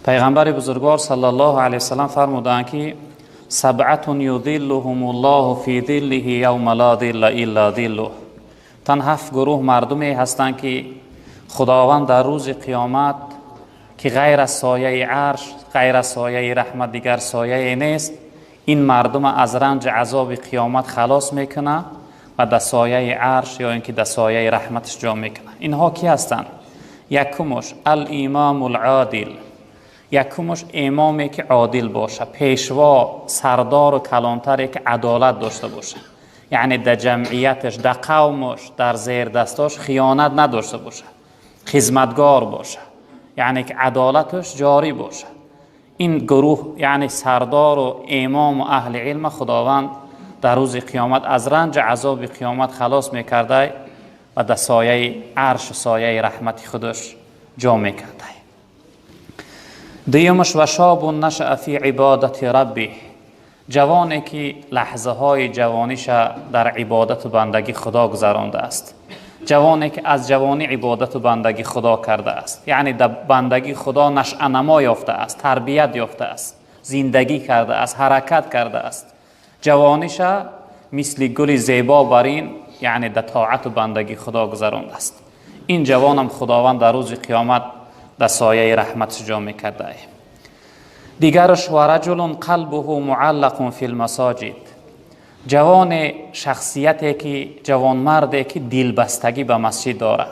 Пайғамбари бузургвор саллаллоҳу алайҳи васаллам фармуданд, ки сабъатун юзиллуҳум аллоҳу фи зиллиҳи явма ла зилла илла зиллуҳ. Тан ҳафт гурӯҳ мардуме ҳастанд, ки Худованд дар рӯзи қиёмат, ки ғайр аз сояи арш, ғайр аз сояи раҳмат дигар сояе нест, ин мардума аз ранҷи азоби қиёмат халос мекунад ва дар сояи арш ё ин ки дар сояи раҳматаш ҷо мекунад. Инҳо кӣ ҳастанд? Якумаш ал-имому ал-одил. Якумаш имоме ки одил бошад, пешво, сардору калонтаре ки адолат дошта бошад, яъне дар ҷамъияташ, дар қавмаш, дар зердастош хиёнат надошта бошад, хизматгор бошад, яъне ки адолаташ ҷорӣ бошад. Ин гурӯҳ, яъне сардору имому аҳли илма, Худованд дар рӯзи қиёмат аз ранҷи азоби қиёмат халос мекардай ва дар сояи аршу сояи раҳмати худаш ҷо мекардай. Дуюмаш ва шобун нашаа фи ибодати раббиҳ, ҷавоне ки лаҳзаҳои ҷавониша дар ибодату бандагӣ Худо гузарондааст, ҷавоне ки аз ҷавонӣ ибодату бандагӣ Худо кардааст, яъне дар бандагии Худо нашъанамо ёфтааст, тарбият ёфтааст, зиндагӣ кардааст, ҳаракат кардааст. Ҷавониша мисли гули зебо бар ин, яъне дар тоату бандагии Худо гузарондааст. Ин ҷавонам Худованд дар рӯзи қиёмат дар сояи раҳматаш ҷо мекардае. Дигараш ва раҷулун қалбуҳу муаллақун фил масоҷид, ҷавоне, шахсияте ки, ҷавонмарде ки дилбастагӣ ба масҷид дорад,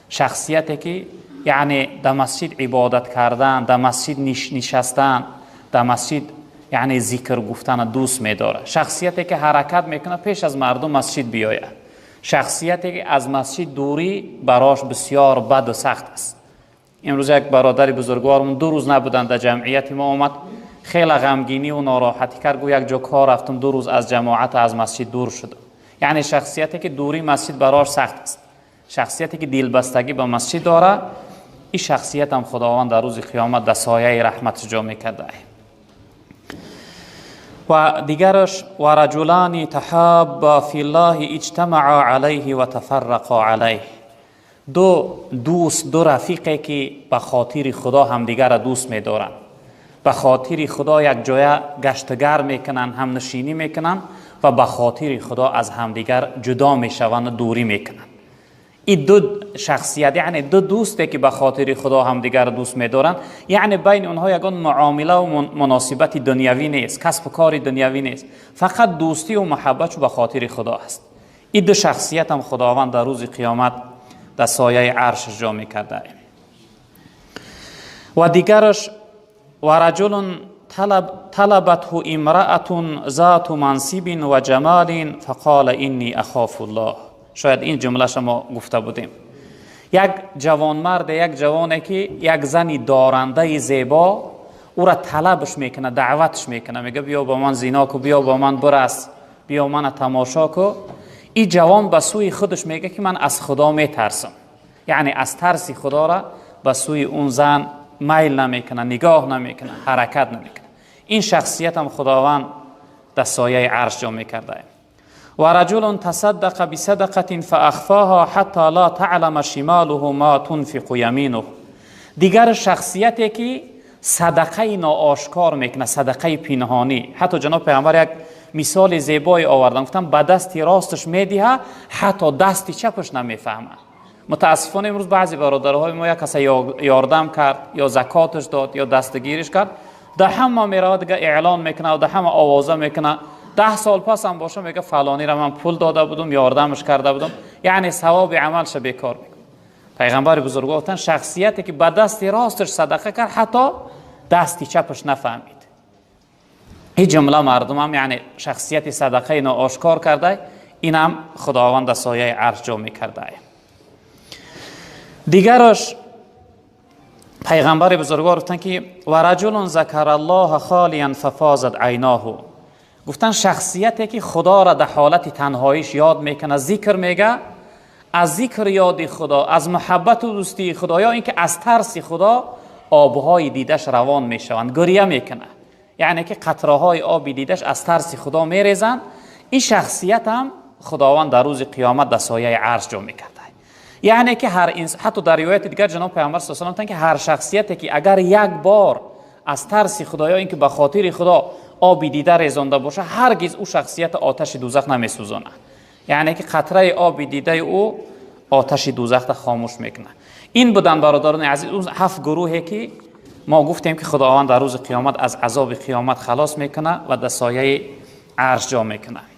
шахсияте ки яъне дар масҷид ибодат кардан, дар масҷид нишастан, дар масҷид яъне зикр гуфтана дӯст медорад, шахсияте ки ҳаракат мекунад пеш аз мардум масҷид биёяд, шахсияте ки аз масҷид дурӣ барош бисёр баду сахт аст. Имрӯз як бародари бузургвормон 2 рӯз набуданд дар ҷамъияти мо, омад, хеле ғамгинӣ ва нороҳатӣ кард, гӯ як ҷо кор рафтам, 2 рӯз аз ҷамоат, аз масҷид дур шудам. Яъне шахсияте ки дурии масҷид барош сахт аст, шахсияте ки дилбастагӣ ба масҷид дорад, ин шахсиятам Худованд дар рӯзи қиёмат дар сояи раҳматаш ҷо мекардае. Ва дигараш ва раҷулани таҳабба филлаҳи иҷтамаа алайҳи ва тафаррақа алайҳ, ду дӯст, ду рафиқе ки ба хотири Худо ҳамдигарро дӯст медоранд, ба хотири Худо як ҷоя гаштгар мекунанд, ҳамнишинӣ мекунанд ва ба хотири Худо аз ҳамдигар ҷудо мешаванд ва дурӣ мекунанд. Ин ду шахсият, яъне ду дӯсте ки ба хотири Худо ҳамдигарро дӯст медоранд, яъне байни онҳо ягон муомила ва муносибати дунявӣ нест, касбу кори дунявӣ нест, фақат дӯстӣ ва муҳаббатшу ба хотири Худо аст. Ин ду шахсиятам Худованд дар рӯзи қиёмат дар сояи аршаш ҷо мекардае. Ва дигараш ва раҷулун талабатҳу имраатун зату мансибин ва ҷамалин фақола инни ахофу ллоҳ. Шояд ин ҷумлаша мо гуфта будем. Як ҷавонмарде, як ҷавоне ки як зани дорандаи зебо ӯра талабш мекунад, даъватш мекунад, мега биё ба ман зино ку, биё ба ман бирас, биё мана тамошо ку. Ин ҷавон ба сӯи худаш мега ки ман аз Худо метарсам, яъне аз тарси Худора ба сӯи он зан майл намекунад, нигоҳ намекунад, ҳаракат намекунад. Ин шахсиятам Худованд дар сояи арш ҷо мекардае. Ва раҷулун тасаддақа бисадақатин фаахфоҳа ҳатто ла таълама шимолуҳу ма тунфиқу яминуҳ. Дигар шахсияте ки садақаи ноошкор мекунад, садақаи пинҳонӣ. Ҳатто ҷаноб пайғамбар як мисоли зебое оварданд, гуфтанд ба дасти росташ медиҳа, ҳатто дасти чапаш намефаҳмад. Мутаассифона имрӯз баъзе бародарҳои мо як каса ёрдам кард, ё закоташ дод, ё дастгириш кард, дар ҳама меравад, дига эълон мекунад, дар ҳама овоза мекунад. 10 сол пас ҳам боша мега фалониро ман пул дода будум, ёрдамаш карда будум, яъне савоби амалша бекор мекунад. Пайғамбари бузургвор гуфтанд шахсияте ки ба дасти росташ садақа кард, ҳатто дасти чапаш нафаҳмид. Ин ҷумла мардумам, яъне шахсияти садақаи ноошкор карда, инам Худованд дар сояи арш ҷо мекардае. Дигараш пайғамбари бузургвор гуфтанд ки ва раҷулун закараллоҳа холиян фафозат айноҳу. Гуфтанд шахсияте ки Худоро дар ҳолати танҳоиш ёд мекунад, зикр мега, аз зикр ёди Худо, аз муҳаббату дӯстии Худо ё ин ки аз тарси Худо обҳои дидаш равон мешаванд, гиря мекунад, яъне ки қатраҳои оби дидаш аз тарси Худо мерезанд. Ин шахсиятам Худованд дар рӯзи қиёмат дар сояи арш ҷо мекард. Яъне ки ҳар ҳатто дар ривояти дигар ҷаноб пайғамбар саллаллоҳу алайҳи васаллам гуфтанд ки ҳар шахсияте ки агар як бор аз тарси Худо ё инки ба хотири Худо оби дида резонда боша, ҳаргиз ӯ шахсият оташи дӯзах намесӯзонад. Яъне ки қатраи оби дидаи ӯ оташи дӯзахро хомӯш мекунад. Ин буданд, бародарони азиз, он ҳафт гурӯҳе ки мо гуфтем ки Худованд дар рӯзи қиёмат аз азоби қиёмат халос мекунад ва дар сояи арш ҷо мекунад.